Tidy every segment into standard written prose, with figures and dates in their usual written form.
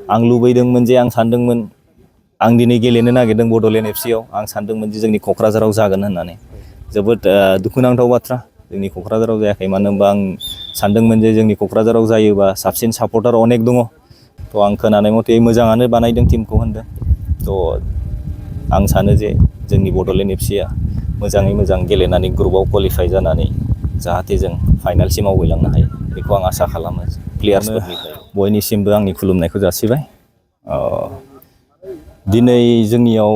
आं लुबैदोंमोन जे आं सानदोंमोन आं दिनै गेलेनो नागिरदों बड'लेण्ड एफसिआव आं सानदोंमोन जे जोंनि क'क्राझाराव जागोन होननानै जोबोद दुखुनांथाव बाथ्रा जोंनि क'क्राझाराव जायाखै मानो होनबा आं सानदोंमोन जे जोंनि क'क्राझाराव जायोबा साबसिन सापर्टार अनेक दङ थ' आं खोनानाय मथे मोजाङानो बानायदों टीमखौ होनदों थ' आं सानो जे जोंनि बड'लेण्ड एफसिआ मोजाङै मोजां गेलेनानै ग्रुपआव क्वालिफाइ जानानै जाहाथे जों फाइनालसिम आवगायलांनो हायो बेखौ आं आसा खालामो प्लेयार्सफोरनिफ्राय बयनिसिमबो आंनि खुलुमनायखौ जासिबाय दिनै जोंनियाव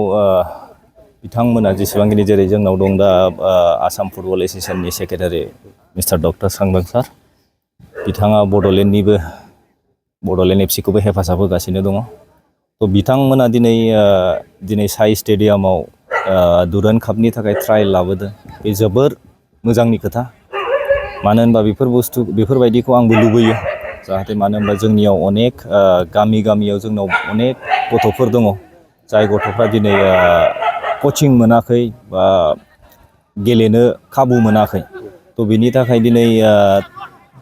बिथांमोना जेसेबांखिनि जेरै जोंनाव दं दा आसाम फुटबल एस'सिएशननि secretary mister doctor Sangram sir बिथाङा बड'लेण्डनिबो बड'लेण्ड एफसिखौबो हेफाजाब होगासिनो दङ थ' बिथांमोना दिनै साइ स्टेडियामाव दुरान्ड कापनि थाखाय ट्रायल लाबोदों बे जोबोर मोजांनि खोथा मानो होनबा बेफोरबायदिखौ आंबो लुबैयो जाहाथे मानो होनबा जोंनियाव अनेक गामियाव जोंनाव अनेक गथ'फोर दङ जाय गथ'फ्रा दिनै कचिं मोनाखै बा गेलेनो खाबु मोनाखै थ' बिनि थाखाय दिनै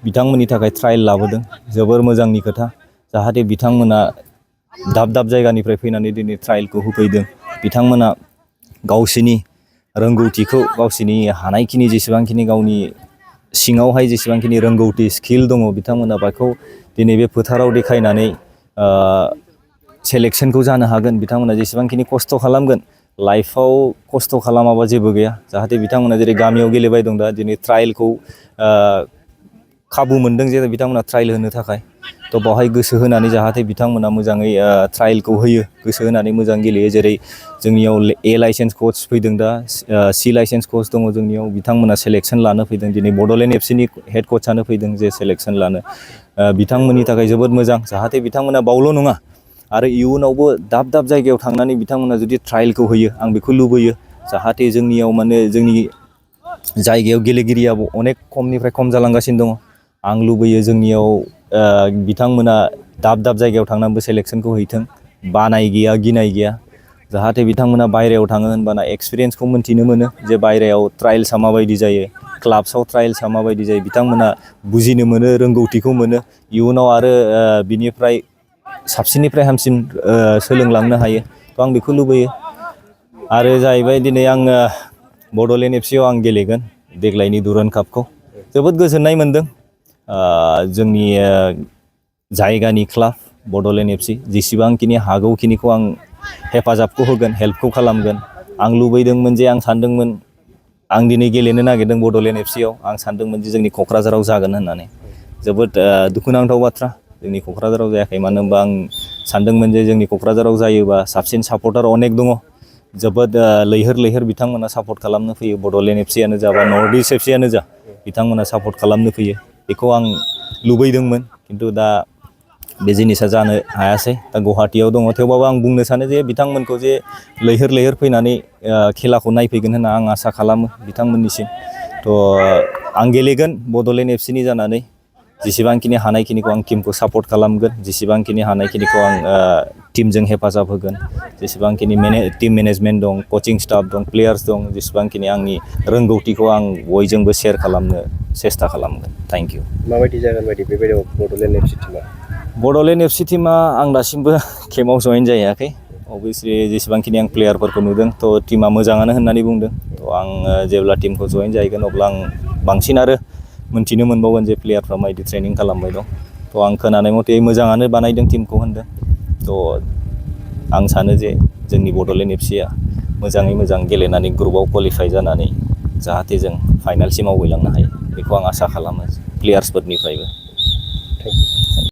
बिथांमोननि थाखाय ट्रायल लाबोदों जोबोर मोजांनि खोथा जाहाथे बिथांमोना दाब दाब जायगानिफ्राय फैनानै दिनै ट्रायलखौ होफैदों बिथांमोना गावसिनि रोंगौथिखौ गावसिनि हानायखिनि जेसेबांखिनि गावनि सिङावहाय जेसेबांखिनि रोंगौथि स्किल दङ बिथांमोना बेखौ दिनै बे फोथाराव देखायनानै सेलेक्सनखौ जानो हागोन बिथांमोना जेसेबांखिनि खस्थ' खालामगोन लाइफआव खस्थ' खालामाबा जेबो गैया जाहाथे बिथांमोना जेरै गामियाव गेलेबाय दं दा दिनै ट्रायलखौ खाबु मोनदों जे बिथांमोना ट्रायल होनो थाखाय थ' बेवहाय गोसो होनानै जाहाथे बिथांमोना मोजाङै ट्रायलखौ होयो गोसो होनानै मोजां गेलेयो जेरै जोंनियाव ए लाइसेन्स कच फैदों दा सि लाइसेन्स कच दङ जोंनियाव बिथांमोना सेलेक्सन लानो फैदों दिनै बड'लेण्ड एफसिनि हेड कचानो फैदों जे सेलेक्सन लानो बिथांमोननि थाखाय जोबोद मोजां जाहाथे बिथांमोना बावल' नङा आरो इयुनावबो दाब दाब जायगायाव थांनानै बिथांमोना जुदि ट्रायलखौ होयो आं बेखौ लुबैयो जाहाथे जोंनियाव माने जोंनि जायगायाव गेलेगिरिया अनेक खमनिफ्राय खम जालांगासिनो दङ आं लुबैयो जोंनियाव बिथांमोना दाब दाब जायगायाव थांनानैबो सेलेक्सनखौ हैथों बानाय गैया गिनाय गैया जाहाथे बिथांमोना बायहेरायाव थाङो होनबाना एक्सपिरियेन्सखौ मोन्थिनो मोनो जे बायहेरायाव ट्रायल्सआ माबायदि जायो क्लाब्सआव ट्रायल्सआ माबायदि जायो बिथांमोना बुजिनो मोनो रोंगौथिखौ मोनो इयुनाव आरो बिनिफ्राय साबसिननिफ्राय हामसिन सोलोंलांनो हायो थ' आं बेखौ लुबैयो आरो जाहैबाय दिनै आङो बड'लेण्ड एफसिआव आं गेलेगोन देग्लायनि दुरान्ड कापखौ जोबोद गोजोननाय मोन्दों जोंनि जायगानि क्लाब बड'लेण्ड एफसि जेसेबांखिनि हागौखिनिखौ आं हेफाजाबखौ होगोन हेल्पखौ खालामगोन आं लुबैदोंमोन जे आं सानदोंमोन आं दिनै गेलेनो नागिरदों बड'लेण्ड एफसिआव आं सानदोंमोन जे जोंनि क'क्राझाराव जागोन होननानै जोबोद दुखुनांथाव बाथ्रा जोंनि क'क्राझाराव जायाखै मानो होनबा आं सानदोंमोन जे जोंनि क'क्राझाराव जायोबा साबसिन सापर्टार अनेक दङ जोबोद लैहोर बिथांमोना सापर्ट खालामनो फैयो बड'लेण्ड एफसिआनो जा बा नर्थ इस्ट एफसिआनो जा बिथांमोना सापर्ट खालामनो फैयो बेखौ आं लुबैदोंमोन खिन्थु दा बे जिनिसा जानो हायासै दा गुवाहाटियाव दङ थेवबाबो आं बुंनो सानो जे बिथांमोनखौ जे लैहोर फैनानै खेलाखौ नायफैगोन होनना आं आसा खालामो बिथांमोननिसिम थ' आं गेलेगोन बड'लेण्ड एफसिनि जानानै जेसेबांखिनि हानायखिनिखौ आं टीमखौ सापर्ट खालामगोन जेसेबांखिनि हानायखिनिखौ आं टीमजों हेफाजाब होगोन जेसेबांखिनि टीम मेनेजमेन्ट दं कचिं स्टाफ दं प्लेयार्स दं जेसेबांखिनि आंनि रोंगौथिखौ आं बयजोंबो शेयार खालामनो सेस्था खालामगोन थेंक इउ माबायदि जागोन बायदि बेबायदियाव बड'लेण्ड एफसि टीमा बड'लेण्ड एफसि टीमा आं दासिमबो केम्पआव जइन जायाखै अभियासलि जेसेबांखिनि आं प्लेयारफोरखौ नुदों थ' टीमा मोजाङानो होननानै बुंदों थ' आं जेब्ला टीमखौ जइन जाहैगोन अब्ला आं बांसिन आरो मोन्थिनो मोनबावगोन जे प्लेयारफ्रा माबायदि ट्रेनिं खालामबाय दं थ' आं खोनानाय मथे मोजाङानो बानायदों टीमखौ होनदों थ' आं सानो जे जोंनि बड'लेण्ड एफसिआ मोजाङै मोजां गेलेनानै ग्रुपआव क्वालिफाइ जानानै जाहाथे जों फाइनालसिम आवगायलांनो हायो बेखौ आं आसा खालामो प्लेयार्सफोरनिफ्रायबो थेंक इउ